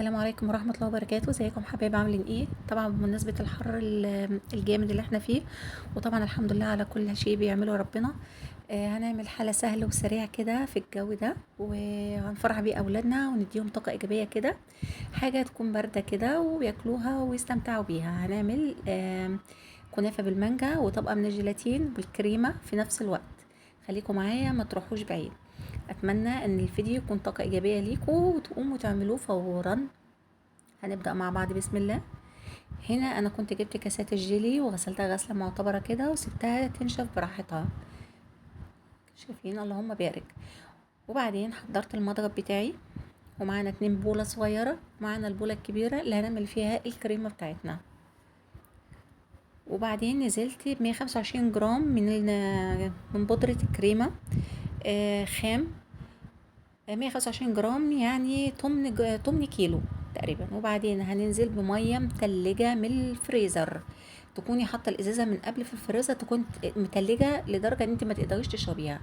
السلام عليكم ورحمة الله وبركاته. ازيكم حبايب، عاملين ايه؟ طبعا بمناسبة الحر الجامد اللي احنا فيه، وطبعا الحمد لله على كل شيء بيعمله ربنا. هنعمل حالة سهلة وسريعة كده في الجو ده، وهنفرح بيه اولادنا ونديهم طاقة ايجابية كده، حاجة تكون باردة كده وياكلوها ويستمتعوا بيها. هنعمل كنافة بالمانجا وطبقة من الجيلاتين بالكريمة في نفس الوقت. خليكم معايا ما تروحوش بعيد. اتمنى ان الفيديو يكون طاقة ايجابية ليكم وتقوموا تعملوه فورا. هنبدأ مع بعض بسم الله. هنا انا كنت جبت كاسات الجيلي وغسلتها غسلة معتبرة كده وسبتها تنشف براحتها، شايفين؟ اللهم بارك. وبعدين حضرت المضرب بتاعي، ومعانا 2 بولة صغيرة، معانا البولة الكبيرة اللي هنعمل فيها الكريمة بتاعتنا. وبعدين نزلت بمية خمسة وعشرين جرام من بودرة الكريمة، خام، 125 جرام، يعني 8 كيلو تقريبا. وبعدين هننزل بمية متلجة من الفريزر، تكوني حاطة الازازة من قبل في الفريزر، تكون متلجة لدرجة ان انت ما تقدريش تشربيها.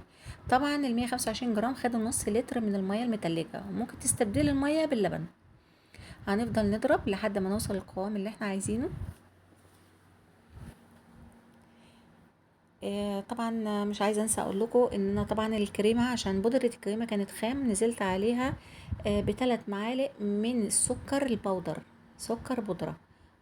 طبعا ال 125 جرام خدوا نص لتر من المية المتلجة، وممكن تستبدلي المية باللبن. هنفضل نضرب لحد ما نوصل للقوام اللي احنا عايزينه. طبعا مش عايزه انسى اقول لكم ان انا طبعا الكريمة عشان بودره الكريمة كانت خام، نزلت عليها، بثلاث معالق من السكر البودر، سكر بودره،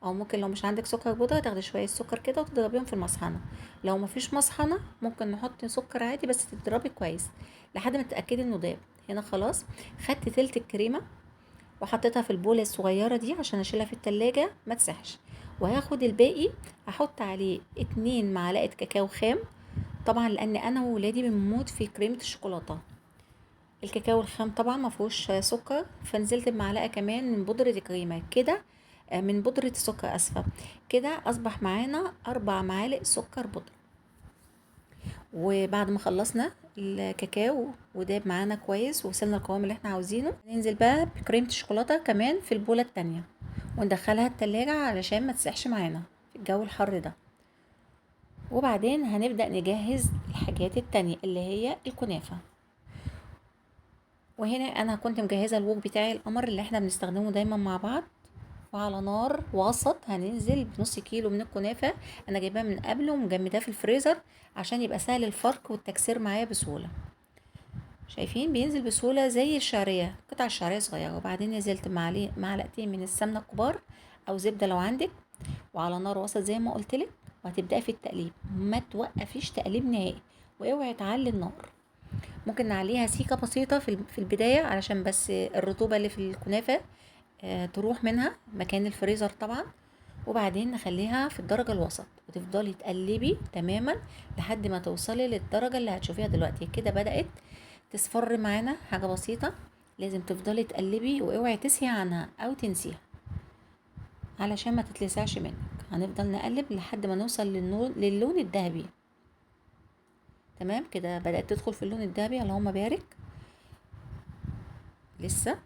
او ممكن لو مش عندك سكر بودره تاخدي شوية سكر كده وتضربيهم في المطحنه. لو مفيش مطحنه ممكن نحط سكر عادي، بس تضربي كويس لحد ما تتاكدي انه داب. هنا خلاص خدت تلت الكريمة وحطيتها في البوله الصغيرة دي عشان اشيلها في التلاجة ما تسحش. وهاخد الباقي هحط عليه 2 معلقه كاكاو خام، طبعا لان انا وولادي بنموت في كريمة الشوكولاتة. الكاكاو الخام طبعا ما فيهوش سكر، فنزلت بمعلقه كمان من بودره الكريمة كده، من بودره السكر اسفه. كده اصبح معانا 4 معالق سكر بودره. وبعد ما خلصنا الكاكاو وداب معانا كويس ووصلنا القوام اللي احنا عاوزينه، ننزل بقى بكريمه الشوكولاتة كمان في البوله التانية وندخلها التلاجة علشان ما تسيحش معانا في الجو الحر ده. وبعدين هنبدأ نجهز الحاجات التانية اللي هي الكنافة. وهنا انا كنت مجهزة الوك بتاعي القمر اللي احنا بنستخدمه دايما مع بعض، وعلى نار وسط هننزل بنص كيلو من الكنافة. انا جايباها من قبل ومجمداها في الفريزر عشان يبقى سهل الفرك والتكسير معايا بسهولة. شايفين بينزل بسهولة زي الشعرية، قطع الشعرية صغيرة. وبعدين نزلت معلقتين من السمنة الكبار او زبدة لو عندك، وعلى نار وسط زي ما قلت لك. وهتبدأي في التقليب، ما توقفيش تقليب نهائي، واوعي تعلي النار. ممكن نعليها سيكة بسيطة في البداية علشان بس الرطوبة اللي في الكنافة، تروح منها مكان الفريزر طبعا. وبعدين نخليها في الدرجة الوسط وتفضلي تقلبي تماما لحد ما توصلي للدرجة اللي هتشوفيها دلوقتي. كده بدأت تصفر معانا حاجة بسيطة، لازم تفضلي تقلبي واوعي تسهي عنها او تنسيها علشان ما تتلسعش منك. هنفضل نقلب لحد ما نوصل للون الذهبي. تمام كده بدأت تدخل في اللون الذهبي، اللهم بارك. لسه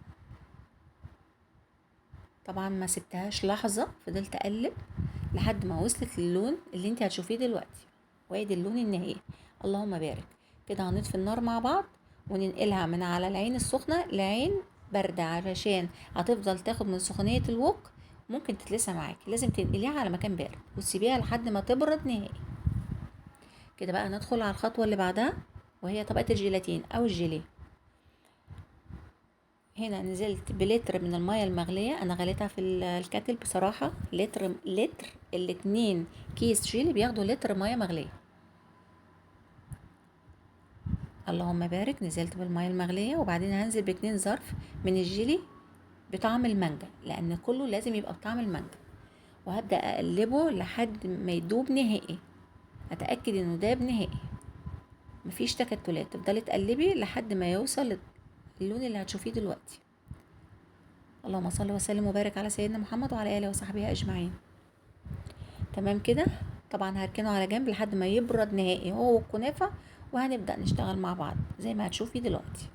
طبعا ما سبتهاش لحظة، فضلت اقلب لحد ما وصلت للون اللي انت هتشوفيه دلوقتي، وادي اللون النهائي، اللهم بارك. كده هنطفي النار مع بعض وننقلها من على العين السخنة لعين باردة، علشان هتفضل تاخد من سخونية الوك، ممكن تتلسع معاكي. لازم تنقليها على مكان بارد وتسيبيها لحد ما تبرد نهائي. كده بقى ندخل على الخطوة اللي بعدها، وهي طبقة الجيلاتين او الجيلي. هنا نزلت بلتر من المية المغلية، انا غليتها في الكاتل بصراحة، لتر الاتنين كيس جيلي بياخدوا لتر مية مغلية، اللهم بارك. نزلت بالمية المغلية، وبعدين هنزل باتنين ظرف من الجيلي بطعم المانجا، لان كله لازم يبقى بطعم المانجا. وهبدأ اقلبه لحد ما يدوب نهائي، اتأكد انه داب نهائي مفيش تكتلات. تفضلي تقلبي لحد ما يوصل اللون اللي هتشوفيه دلوقتي. اللهم صل وسلم وبارك على سيدنا محمد وعلى اله وصحبه اجمعين. تمام كده طبعا هركنه على جنب لحد ما يبرد نهائي هو والكنافه، وهنبدأ نشتغل مع بعض زي ما هتشوفي دلوقتي.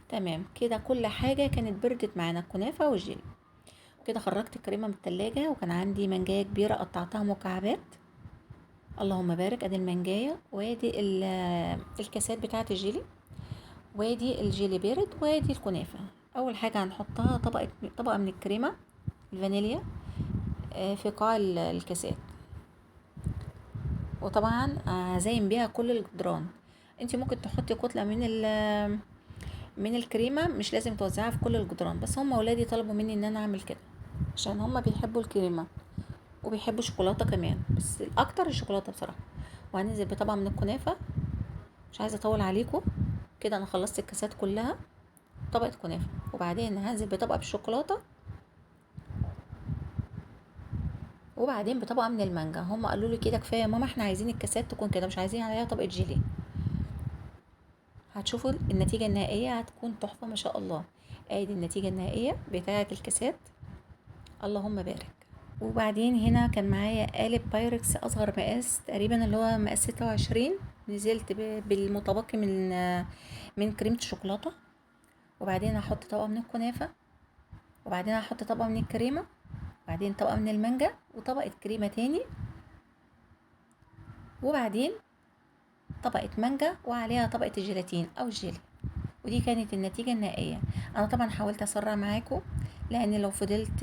تمام كده كل حاجة كانت بردت معانا، الكنافه والجيلي. كده خرجت الكريمة من التلاجة، وكان عندي منجايه كبيرة قطعتها مكعبات، اللهم بارك. ادي المنجايه، وادي الكاسات بتاعه الجيلي، وادي الجيلي بارد، وادي الكنافه. اول حاجة هنحطها طبقه من الكريمة الفانيليا في قاع الكاسات، وطبعا هزين بيها كل الجدران. انت ممكن تحطي كتلة من الكريمة، مش لازم توزعها في كل الجدران، بس هم اولادي طلبوا مني ان انا اعمل كده عشان هم بيحبوا الكريمة وبيحبوا الشوكولاتة كمان، بس الاكتر الشوكولاتة بصراحة. وهننزل بطبقه من الكنافه، مش عايزه اطول عليكم كده، انا خلصت الكاسات كلها طبقه كنافه. وبعدين هنزل بطبقه بالشوكولاته، وبعدين بطبقه من المانجا. هم قالوا لي كده كفاية يا ماما، احنا عايزين الكاسات تكون كده، مش عايزين عليها طبقه جيلي. هتشوفوا النتيجة النهائية هتكون تحفة ما شاء الله. ادي النتيجة النهائية بتاعه الكاسات، اللهم بارك. وبعدين هنا كان معايا قالب بايركس اصغر مقاس تقريبا اللي هو مقاس 26، نزلت بالمتبقي من كريمة الشوكولاتة. وبعدين هحط طبقه من الكنافه، وبعدين هحط طبقه من الكريمة، وبعدين طبقه من المانجا، وطبقه كريمة تاني، وبعدين طبقه مانجا وعليها طبقه الجيلاتين او الجيلي. ودي كانت النتيجة النهائية. انا طبعا حاولت اسرع معاكم، لان لو فضلت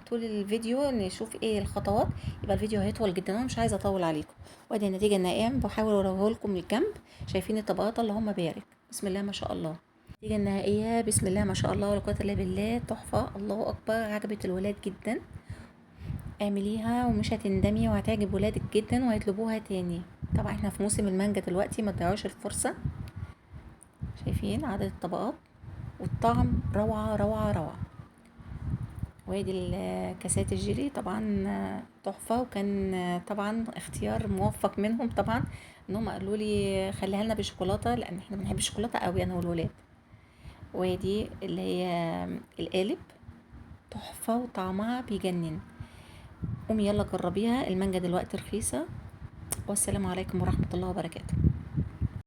طول الفيديو نشوف ايه الخطوات يبقى الفيديو هيطول جدا، وانا مش عايزه اطول عليكم. وادي النتيجة النهائية، بحاول اوريها لكم من الجنب. شايفين الطبقات اللهم بارك، بسم الله ما شاء الله. النتيجة النهائية بسم الله ما شاء الله ولا قوة الا بالله، تحفة، الله اكبر. عجبت الولاد جدا، اعمليها ومش هتندمي، وهتعجب ولادك جدا وهيطلبوها تاني. طبعا احنا في موسم المانجا دلوقتي، ما تضيعوش الفرصة. شايفين عدد الطبقات والطعم روعه روعه روعه. وادي الكاسات الجيلي طبعا تحفة، وكان طبعا اختيار موفق منهم طبعا انهم قالوا لي خليها لنا بالشوكولاته، لان احنا بنحب الشوكولاتة قوي انا والولاد. وادي اللي هي القالب تحفة وطعمها بيجنن. قومي يلا جربيها، المانجا دلوقتي رخيصة. والسلام عليكم ورحمة الله وبركاته.